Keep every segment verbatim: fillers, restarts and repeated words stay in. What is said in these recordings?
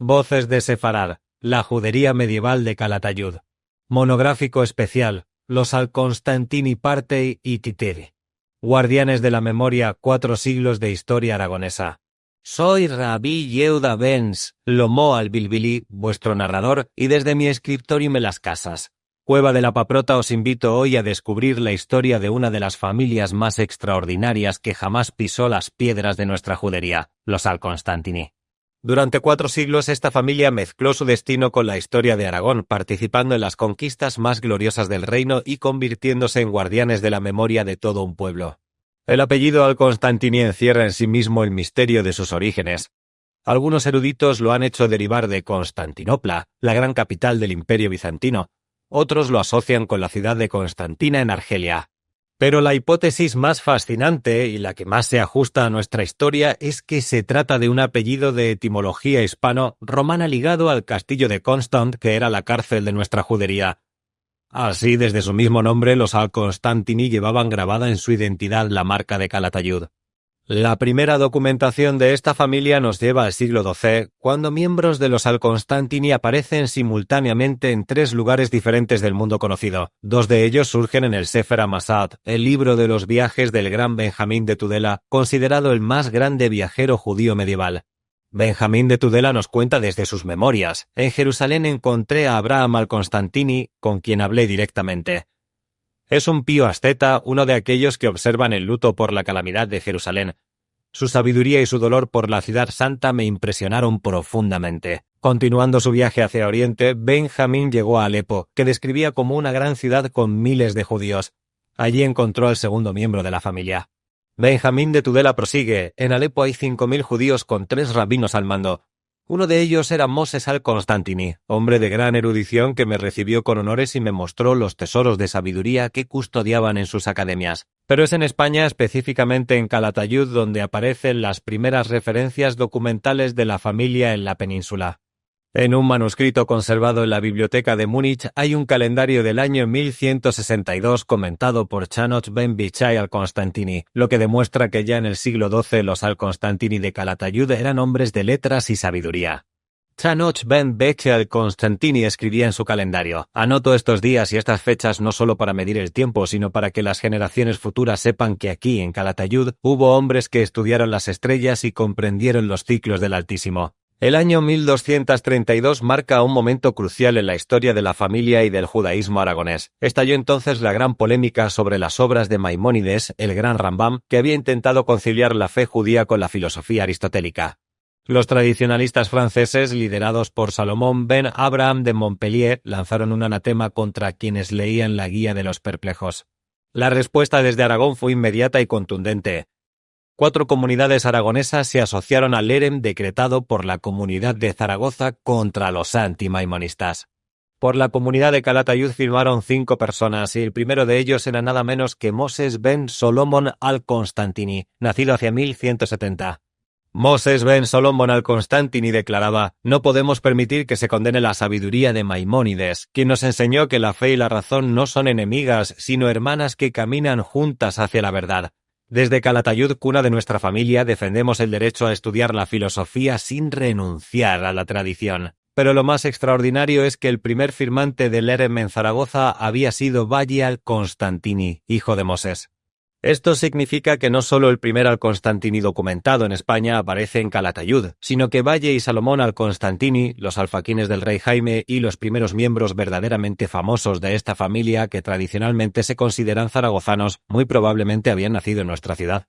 Voces de Sefarad, la judería medieval de Calatayud. Monográfico especial, los Al-Constantini parte y Titeri. Guardianes de la memoria, cuatro siglos de historia aragonesa. Soy Rabí Yehuda ben Shlomo al-Bilbili, vuestro narrador, y desde mi escritorio en Las Casas Cueva de la Paprota os invito hoy a descubrir la historia de una de las familias más extraordinarias que jamás pisó las piedras de nuestra judería, los Al-Constantini. Durante cuatro siglos esta familia mezcló su destino con la historia de Aragón, participando en las conquistas más gloriosas del reino y convirtiéndose en guardianes de la memoria de todo un pueblo. El apellido Al-Constantini encierra en sí mismo el misterio de sus orígenes. Algunos eruditos lo han hecho derivar de Constantinopla, la gran capital del Imperio Bizantino. Otros lo asocian con la ciudad de Constantina en Argelia. Pero la hipótesis más fascinante y la que más se ajusta a nuestra historia es que se trata de un apellido de etimología hispano-romana ligado al castillo de Constant, que era la cárcel de nuestra judería. Así, desde su mismo nombre, los Al-Constantini llevaban grabada en su identidad la marca de Calatayud. La primera documentación de esta familia nos lleva al siglo doce, cuando miembros de los Al-Constantini aparecen simultáneamente en tres lugares diferentes del mundo conocido. Dos de ellos surgen en el Sefer Amasat, el libro de los viajes del gran Benjamín de Tudela, considerado el más grande viajero judío medieval. Benjamín de Tudela nos cuenta desde sus memorias: "En Jerusalén encontré a Abraham al-Constantini, con quien hablé directamente". Es un pío asceta, uno de aquellos que observan el luto por la calamidad de Jerusalén. Su sabiduría y su dolor por la ciudad santa me impresionaron profundamente. Continuando su viaje hacia Oriente, Benjamín llegó a Alepo, que describía como una gran ciudad con miles de judíos. Allí encontró al segundo miembro de la familia. Benjamín de Tudela prosigue: "En Alepo hay cinco mil judíos con tres rabinos al mando. Uno de ellos era Moses al-Constantini, hombre de gran erudición que me recibió con honores y me mostró los tesoros de sabiduría que custodiaban en sus academias". Pero es en España, específicamente en Calatayud, donde aparecen las primeras referencias documentales de la familia en la península. En un manuscrito conservado en la biblioteca de Múnich hay un calendario del año mil ciento sesenta y dos comentado por Chanoch ben Bichai al-Constantini, lo que demuestra que ya en el siglo doce los al-Constantini de Calatayud eran hombres de letras y sabiduría. Chanoch ben Bichai al-Constantini escribía en su calendario: "Anoto estos días y estas fechas no solo para medir el tiempo, sino para que las generaciones futuras sepan que aquí, en Calatayud, hubo hombres que estudiaron las estrellas y comprendieron los ciclos del Altísimo". El año mil doscientos treinta y dos marca un momento crucial en la historia de la familia y del judaísmo aragonés. Estalló entonces la gran polémica sobre las obras de Maimónides, el gran Rambam, que había intentado conciliar la fe judía con la filosofía aristotélica. Los tradicionalistas franceses, liderados por Salomón ben Abraham de Montpellier, lanzaron un anatema contra quienes leían la Guía de los Perplejos. La respuesta desde Aragón fue inmediata y contundente. Cuatro comunidades aragonesas se asociaron al erem decretado por la comunidad de Zaragoza contra los antimaimonistas. Por la comunidad de Calatayud firmaron cinco personas, y el primero de ellos era nada menos que Moses ben Solomon al-Constantini, nacido hacia mil ciento setenta. Moses ben Solomon al-Constantini declaraba: "No podemos permitir que se condene la sabiduría de Maimónides, quien nos enseñó que la fe y la razón no son enemigas, sino hermanas que caminan juntas hacia la verdad". Desde Calatayud, cuna de nuestra familia, defendemos el derecho a estudiar la filosofía sin renunciar a la tradición. Pero lo más extraordinario es que el primer firmante del erem en Zaragoza había sido Valle al-Constantini, hijo de Moses. Esto significa que no solo el primer al-Constantini documentado en España aparece en Calatayud, sino que Valle y Salomón al-Constantini, los alfaquines del rey Jaime y los primeros miembros verdaderamente famosos de esta familia, que tradicionalmente se consideran zaragozanos, muy probablemente habían nacido en nuestra ciudad.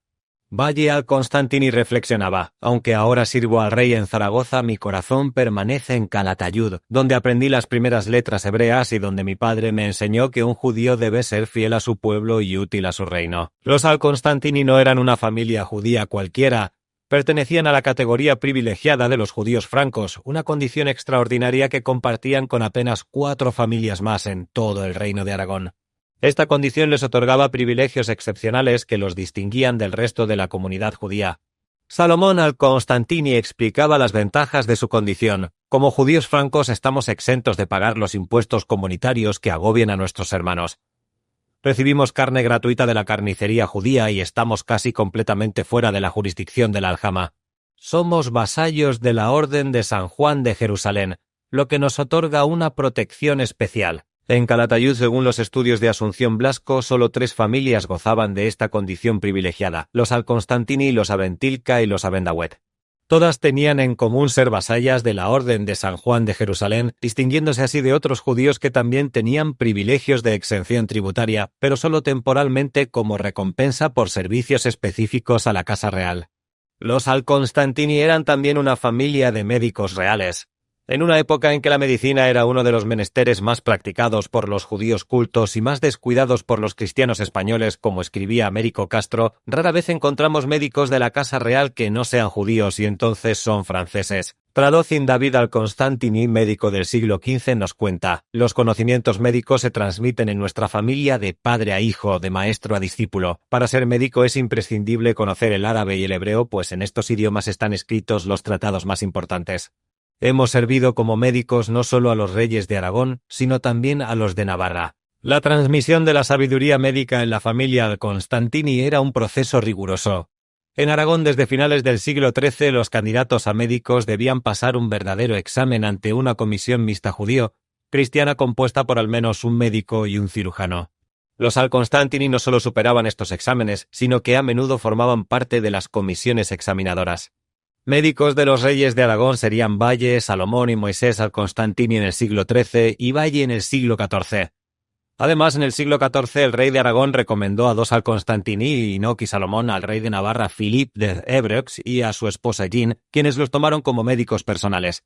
Valle al-Constantini reflexionaba: "Aunque ahora sirvo al rey en Zaragoza, mi corazón permanece en Calatayud, donde aprendí las primeras letras hebreas y donde mi padre me enseñó que un judío debe ser fiel a su pueblo y útil a su reino". Los al-Constantini no eran una familia judía cualquiera. Pertenecían a la categoría privilegiada de los judíos francos, una condición extraordinaria que compartían con apenas cuatro familias más en todo el reino de Aragón. Esta condición les otorgaba privilegios excepcionales que los distinguían del resto de la comunidad judía. Salomón al-Constantini explicaba las ventajas de su condición: "Como judíos francos estamos exentos de pagar los impuestos comunitarios que agobian a nuestros hermanos. Recibimos carne gratuita de la carnicería judía y estamos casi completamente fuera de la jurisdicción de la aljama". "Somos vasallos de la Orden de San Juan de Jerusalén, lo que nos otorga una protección especial". En Calatayud, según los estudios de Asunción Blasco, solo tres familias gozaban de esta condición privilegiada: los Alconstantini, los Abentilca y los Abendawet. Todas tenían en común ser vasallas de la Orden de San Juan de Jerusalén, distinguiéndose así de otros judíos que también tenían privilegios de exención tributaria, pero solo temporalmente, como recompensa por servicios específicos a la Casa Real. Los Alconstantini eran también una familia de médicos reales. En una época en que la medicina era uno de los menesteres más practicados por los judíos cultos y más descuidados por los cristianos españoles, como escribía Américo Castro, rara vez encontramos médicos de la Casa Real que no sean judíos, y entonces son franceses. Tradozin David Alconstantini, médico del siglo quince, nos cuenta: "Los conocimientos médicos se transmiten en nuestra familia de padre a hijo, de maestro a discípulo. Para ser médico es imprescindible conocer el árabe y el hebreo, pues en estos idiomas están escritos los tratados más importantes". Hemos servido como médicos no solo a los reyes de Aragón, sino también a los de Navarra. La transmisión de la sabiduría médica en la familia Alconstantini era un proceso riguroso. En Aragón, desde finales del siglo trece, los candidatos a médicos debían pasar un verdadero examen ante una comisión mixta judío-cristiana compuesta por al menos un médico y un cirujano. Los Alconstantini no solo superaban estos exámenes, sino que a menudo formaban parte de las comisiones examinadoras. Médicos de los reyes de Aragón serían Valle, Salomón y Moisés Alconstantini en el siglo trece y Valle en el siglo catorce. Además, en el siglo catorce, el rey de Aragón recomendó a dos Alconstantini, Inoc y Salomón, al rey de Navarra, Philippe de Évreux, y a su esposa Jeanne, quienes los tomaron como médicos personales.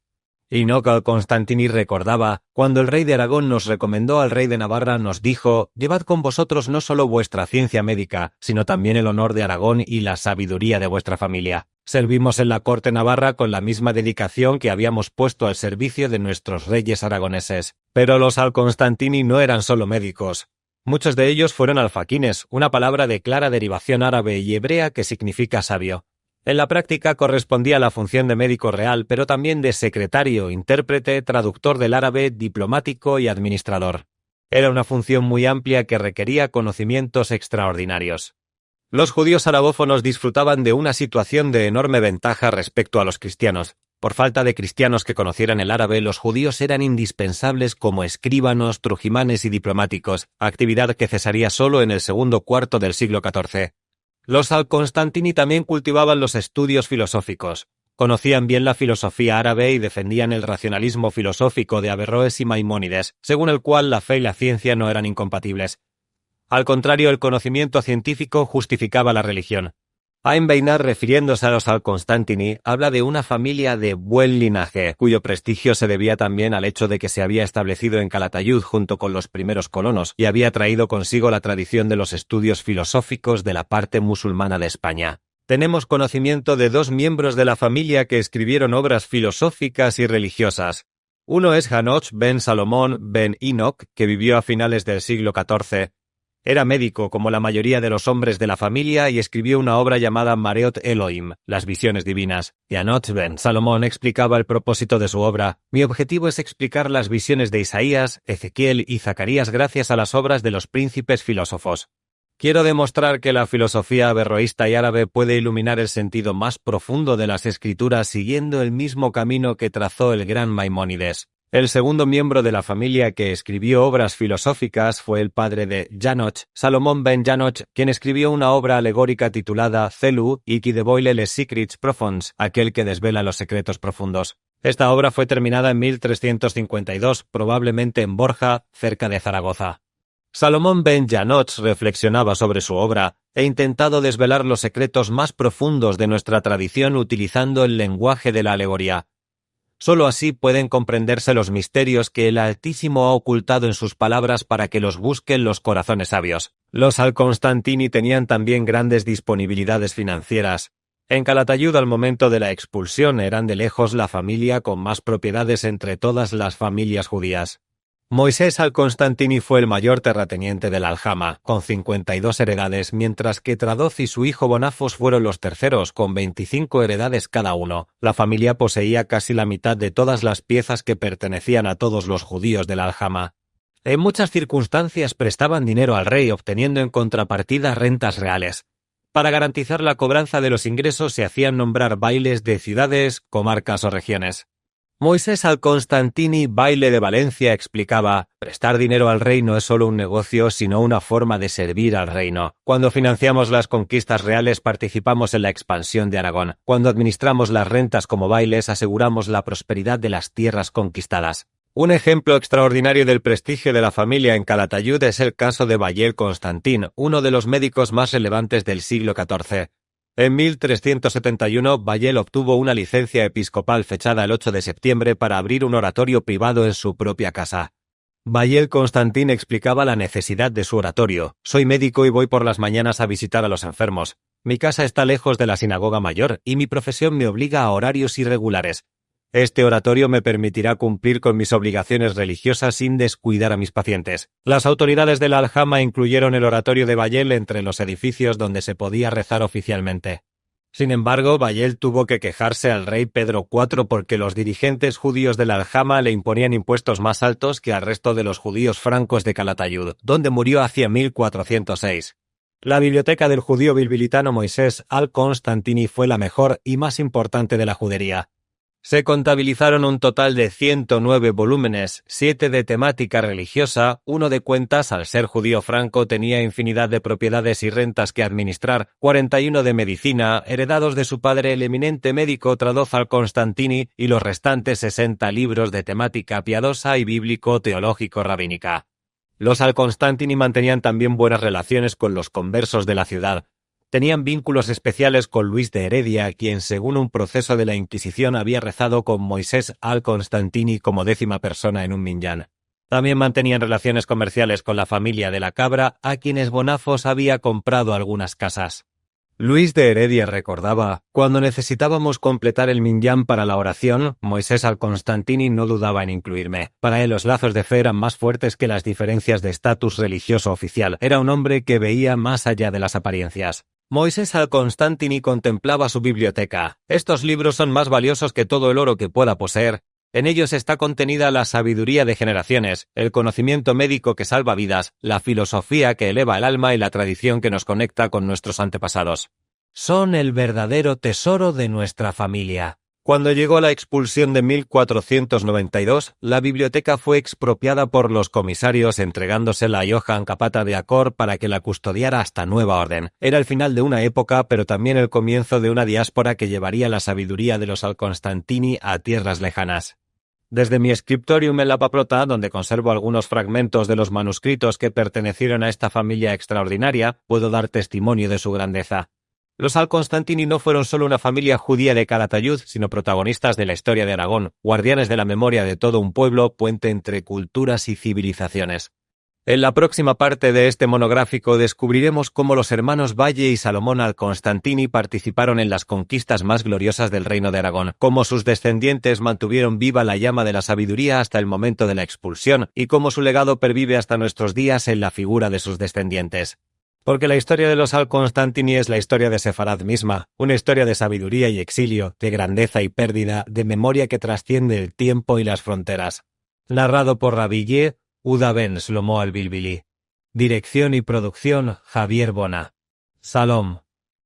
Inoc Alconstantini recordaba: "Cuando el rey de Aragón nos recomendó al rey de Navarra, nos dijo: 'Llevad con vosotros no solo vuestra ciencia médica, sino también el honor de Aragón y la sabiduría de vuestra familia'". Servimos en la corte navarra con la misma dedicación que habíamos puesto al servicio de nuestros reyes aragoneses. Pero los Alconstantini no eran solo médicos. Muchos de ellos fueron alfaquines, una palabra de clara derivación árabe y hebrea que significa sabio. En la práctica correspondía a la función de médico real, pero también de secretario, intérprete, traductor del árabe, diplomático y administrador. Era una función muy amplia que requería conocimientos extraordinarios. Los judíos arabófonos disfrutaban de una situación de enorme ventaja respecto a los cristianos. Por falta de cristianos que conocieran el árabe, los judíos eran indispensables como escribanos, trujimanes y diplomáticos, actividad que cesaría solo en el segundo cuarto del siglo catorce. Los Alconstantini también cultivaban los estudios filosóficos. Conocían bien la filosofía árabe y defendían el racionalismo filosófico de Averroes y Maimónides, según el cual la fe y la ciencia no eran incompatibles. Al contrario, el conocimiento científico justificaba la religión. Haim Beinat, refiriéndose a los Alconstantini, habla de una familia de buen linaje, cuyo prestigio se debía también al hecho de que se había establecido en Calatayud junto con los primeros colonos y había traído consigo la tradición de los estudios filosóficos de la parte musulmana de España. Tenemos conocimiento de dos miembros de la familia que escribieron obras filosóficas y religiosas. Uno es Hanoch ben Salomón ben Enoch, que vivió a finales del siglo catorce. Era médico, como la mayoría de los hombres de la familia, y escribió una obra llamada Mareot Elohim, las visiones divinas. Hanoch ben Salomón explicaba el propósito de su obra: "Mi objetivo es explicar las visiones de Isaías, Ezequiel y Zacarías gracias a las obras de los príncipes filósofos". Quiero demostrar que la filosofía averroísta y árabe puede iluminar el sentido más profundo de las Escrituras siguiendo el mismo camino que trazó el gran Maimónides. El segundo miembro de la familia que escribió obras filosóficas fue el padre de Hanoch, Salomón ben Hanoch, quien escribió una obra alegórica titulada Zelu, Iki deboile le sikrits profons, aquel que desvela los secretos profundos. Esta obra fue terminada en mil trescientos cincuenta y dos, probablemente en Borja, cerca de Zaragoza. Salomón ben Hanoch reflexionaba sobre su obra e intentado desvelar los secretos más profundos de nuestra tradición utilizando el lenguaje de la alegoría. Solo así pueden comprenderse los misterios que el Altísimo ha ocultado en sus palabras para que los busquen los corazones sabios. Los Alconstantini tenían también grandes disponibilidades financieras. En Calatayud, al momento de la expulsión, eran de lejos la familia con más propiedades entre todas las familias judías. Moisés Alconstantini fue el mayor terrateniente de la aljama, con cincuenta y dos heredades, mientras que Tradoz y su hijo Bonafos fueron los terceros, con veinticinco heredades cada uno. La familia poseía casi la mitad de todas las piezas que pertenecían a todos los judíos de la aljama. En muchas circunstancias prestaban dinero al rey, obteniendo en contrapartida rentas reales. Para garantizar la cobranza de los ingresos se hacían nombrar bailes de ciudades, comarcas o regiones. Moisés Al-Constantini, baile de Valencia, explicaba: "Prestar dinero al rey no es solo un negocio, sino una forma de servir al reino. Cuando financiamos las conquistas reales, participamos en la expansión de Aragón. Cuando administramos las rentas como bailes, aseguramos la prosperidad de las tierras conquistadas". Un ejemplo extraordinario del prestigio de la familia en Calatayud es el caso de Bayel Constantin, uno de los médicos más relevantes del siglo catorce. En mil trescientos setenta y uno, Bayel obtuvo una licencia episcopal fechada el ocho de septiembre para abrir un oratorio privado en su propia casa. Bayel Constantin explicaba la necesidad de su oratorio: "Soy médico y voy por las mañanas a visitar a los enfermos. Mi casa está lejos de la sinagoga mayor y mi profesión me obliga a horarios irregulares. Este oratorio me permitirá cumplir con mis obligaciones religiosas sin descuidar a mis pacientes". Las autoridades de la aljama incluyeron el oratorio de Bayel entre los edificios donde se podía rezar oficialmente. Sin embargo, Bayel tuvo que quejarse al rey Pedro cuatro porque los dirigentes judíos de la aljama le imponían impuestos más altos que al resto de los judíos francos de Calatayud, donde murió hacia mil cuatrocientos seis. La biblioteca del judío bilbilitano Moisés Al-Constantini fue la mejor y más importante de la judería. Se contabilizaron un total de ciento nueve volúmenes, siete de temática religiosa, uno de cuentas. Al ser judío franco, tenía infinidad de propiedades y rentas que administrar, cuarenta y uno de medicina, heredados de su padre, el eminente médico Tradoz Al-Constantini, y los restantes sesenta libros de temática piadosa y bíblico-teológico-rabínica. Los Al-Constantini mantenían también buenas relaciones con los conversos de la ciudad. Tenían vínculos especiales con Luis de Heredia, quien, según un proceso de la Inquisición, había rezado con Moisés Al-Constantini como décima persona en un minyan. También mantenían relaciones comerciales con la familia de la Cabra, a quienes Bonafos había comprado algunas casas. Luis de Heredia recordaba: "Cuando necesitábamos completar el minyan para la oración, Moisés Al-Constantini no dudaba en incluirme. Para él los lazos de fe eran más fuertes que las diferencias de estatus religioso oficial. Era un hombre que veía más allá de las apariencias". Moisés Al-Constantini contemplaba su biblioteca. "Estos libros son más valiosos que todo el oro que pueda poseer. En ellos está contenida la sabiduría de generaciones, el conocimiento médico que salva vidas, la filosofía que eleva el alma y la tradición que nos conecta con nuestros antepasados. Son el verdadero tesoro de nuestra familia". Cuando llegó la expulsión de mil cuatrocientos noventa y dos, la biblioteca fue expropiada por los comisarios, entregándosela a Johann Capata de Acor para que la custodiara hasta nueva orden. Era el final de una época, pero también el comienzo de una diáspora que llevaría la sabiduría de los Al-Constantini a tierras lejanas. Desde mi scriptorium en La Paplota, donde conservo algunos fragmentos de los manuscritos que pertenecieron a esta familia extraordinaria, puedo dar testimonio de su grandeza. Los Al-Constantini no fueron solo una familia judía de Calatayud, sino protagonistas de la historia de Aragón, guardianes de la memoria de todo un pueblo, puente entre culturas y civilizaciones. En la próxima parte de este monográfico descubriremos cómo los hermanos Valle y Salomón Al-Constantini participaron en las conquistas más gloriosas del Reino de Aragón, cómo sus descendientes mantuvieron viva la llama de la sabiduría hasta el momento de la expulsión y cómo su legado pervive hasta nuestros días en la figura de sus descendientes. Porque la historia de los Al-Constantini es la historia de Sefarad misma, una historia de sabiduría y exilio, de grandeza y pérdida, de memoria que trasciende el tiempo y las fronteras. Narrado por Rabbi Yehuda ben Shlomo al-Bilbili. Dirección y producción, Javier Bona. Salom.